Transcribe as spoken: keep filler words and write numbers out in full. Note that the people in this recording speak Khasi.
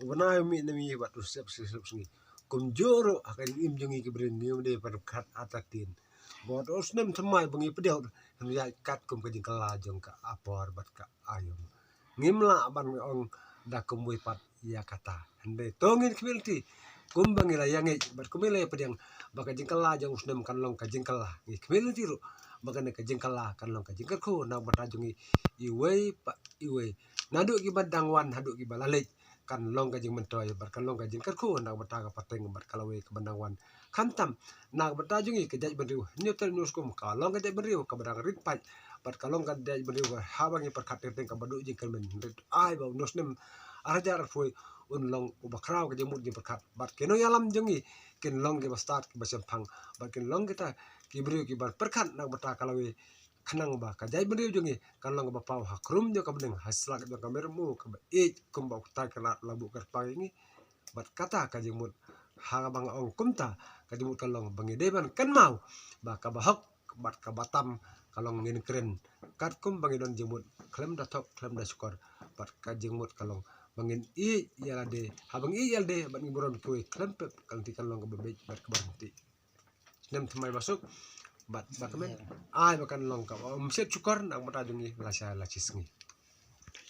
u bnai u mih na miet bad u sep sep sngi. Kumjuh ruh ha ka jingim jong ngi ki briew ngim dei ban pyrkhat artatien. Bad u snem thymmai ba ngi pdiang, ngim ïaid katkum ka jingkylla jong ka apor bad ka aïom. Ngim lah ban ong da kumwei pat ïa kata. Hynrei to ngin khmih lynti kumba ngi la ïa ngeit bad kumba ngi la ïa pdiang ba ka jingkylla jong u snem kan long ka jingkylla. Ngi khmih lynti ruh ba kane ka jingkylla kan long ka jingkyrkhu na ka bynta jong ngi iwei pa iwei. Naduh kiba dang wan haduh kiba la leit kan long ka jingmyntoi bad kan long ka jingkyrkhu na ka bynta ka pateng bad ka lawei kaba dang wan. Khamtam na ka bynta jong ngi ka jaitbynriew, hynñiew tarik Nongstoiñ ka long ka jaitbynriew kaba dang rit paid bad ka long ka jaitbynriew haba ngi pyrkhat teng teng kaba duh jingkyrmen. Hynrei ai ba u Nongstoiñ ar hajar arphew un long uba khraw ka jingmut jingpyrkhat bad ki nongïalam jong ngi kin long kiba stad kiba shemphang bad kin long kita ki briew kiba pyrkhat na ka bynta ka lawei. Khnang ba ka jaitbynriew jong ngi kan long kaba paw ha khrum jong ka bneng, ha slak jong ka mei rymmiew kaba ïeit kumba u ktai ka lad la buh kyrpang ïa ngi. Bad kata ka jingmut, haba nga ong kumta, ka jingmut kan long ba ngi dei ban kynmaw ba kaba hok bad kaba tam ka long ngin kren katkum ba ngi don jingmut khlem da thok khlem da shukor. Bad ka jingmut ka long ba ngin ïeit ïa lade, haba ngi ïeit ïa lade bad ngi burom kiwei khlem pep, ka lynti kan long kaba beit bad kaba ryntih. Snem thymmai ba suk bad ba kmen ai ba kan long kaba ym shet shukor na ka bynta jong ngi la shai la shi sngi.